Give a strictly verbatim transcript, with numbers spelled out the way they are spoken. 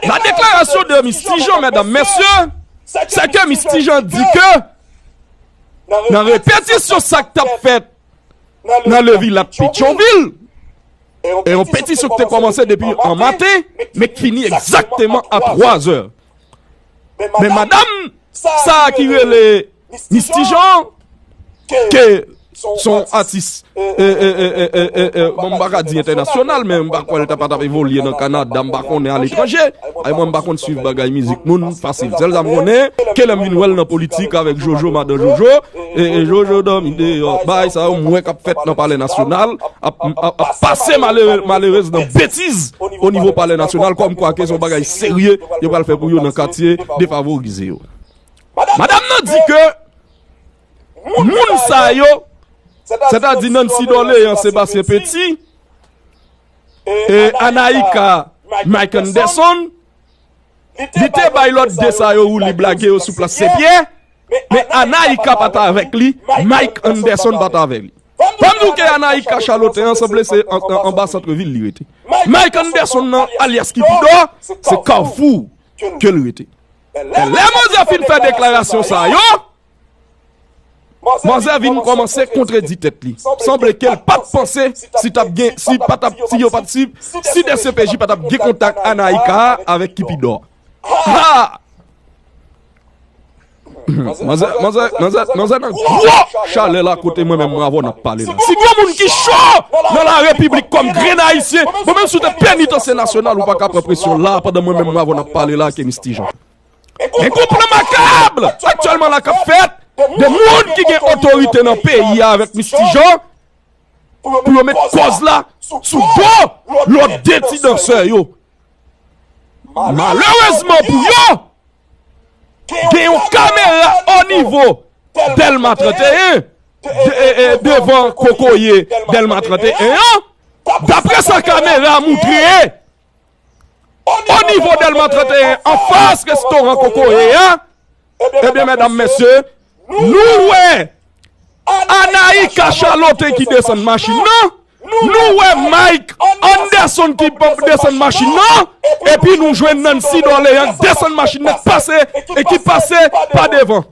La déclaration de Misty Jean, mesdames, messieurs, c'est que Misty Jean di ke nan repetisyon sa k t ap fèt nan Le Vilat Petyonvil, e yon petisyon ki te kòmanse depi an maten, men ki fini egzakteman a twa zè. Men madanm sa a ki rele Misty Jean, ke s on atis, e, e, e, e, e, e, bon, m pa ka di entènasyonal, men m pa kwè l ta pa t ap evolye nan Kanada, m pa konnen, aletranje. Ay, mwen, m pa konn swiv bagay mizik moun fasil. Sèl sa m konnen, ke lè m vin wè l nan politik avèk Jojo, madan Jojo, e, e Jojo dòmi deyò, bagay sa yo, m wè k ap fèt nan Palè Nasyonal, ap, ap, ap pase malere-, malerez nan betiz o nivo Palè Nasyonal, kòmkwa ke se yon bagay serye yo pral fè pou yo nan katye defavorize yo. Madanm nan di ke moun sa yo, sètadi Nancy Dorléans, Sébastien Petit, e Anaïka, Mike Anderson, li te bay lòt de sa yo woulib lage yo sou plas Senpyè, men Anaïka pa t avèk li, Mike Anderson pa t avèk li. Ban m di w ke Anaïka Chaloten an sanble se an, an, anba Santrevil li rete. Mike Anderson nan, alyas Kipidò, se Kafou ke l rete. Lè manzè fin fè deklarasyon sa yo, manzè vin kòmanse kontredi tèt li. Sanble ke l pa t panse si t ap gen, si pa t ap, si yo pa t, si, si D C P J pa t ap gen kontak Anaïka avèk Kipidò. Ha! Manzè, manzè, manzè, manzè nan gwo chalè la kote mwen menm mwen avè w n ap pale la. Si gen moun ki cho nan la repiblik kòm grenn ayisyen, bon, menm si w te penitansye nasyonal, ou pa ka pran presyon la pandan mwen menm mwen avè w n ap pale la ke Misty Jean. Men gon plan makab aktyèlman la k ap fèt de moun ki gen otorite nan peyi a avèk Misty Jean pou yo met kòz la sou do lòt de ti dansè yo. Malerezman pou yo, gen yon kamera o nivo Dèlma trannteyen, de-, e, e, devan kokoye Dèlma trannteyen an, daprè sa kamera a moutre, o nivo Dèlma trannteyen, anfas restoran kokoye a, ebyen, medam, mesye, nou wè Anaïka Chaloten ki desann machin nan, nou wè Mike Anderson ki p-, desann machin nan, epi nou jwenn Nancy Dorléans desann machin nan, k pase, e ki pase pa devan.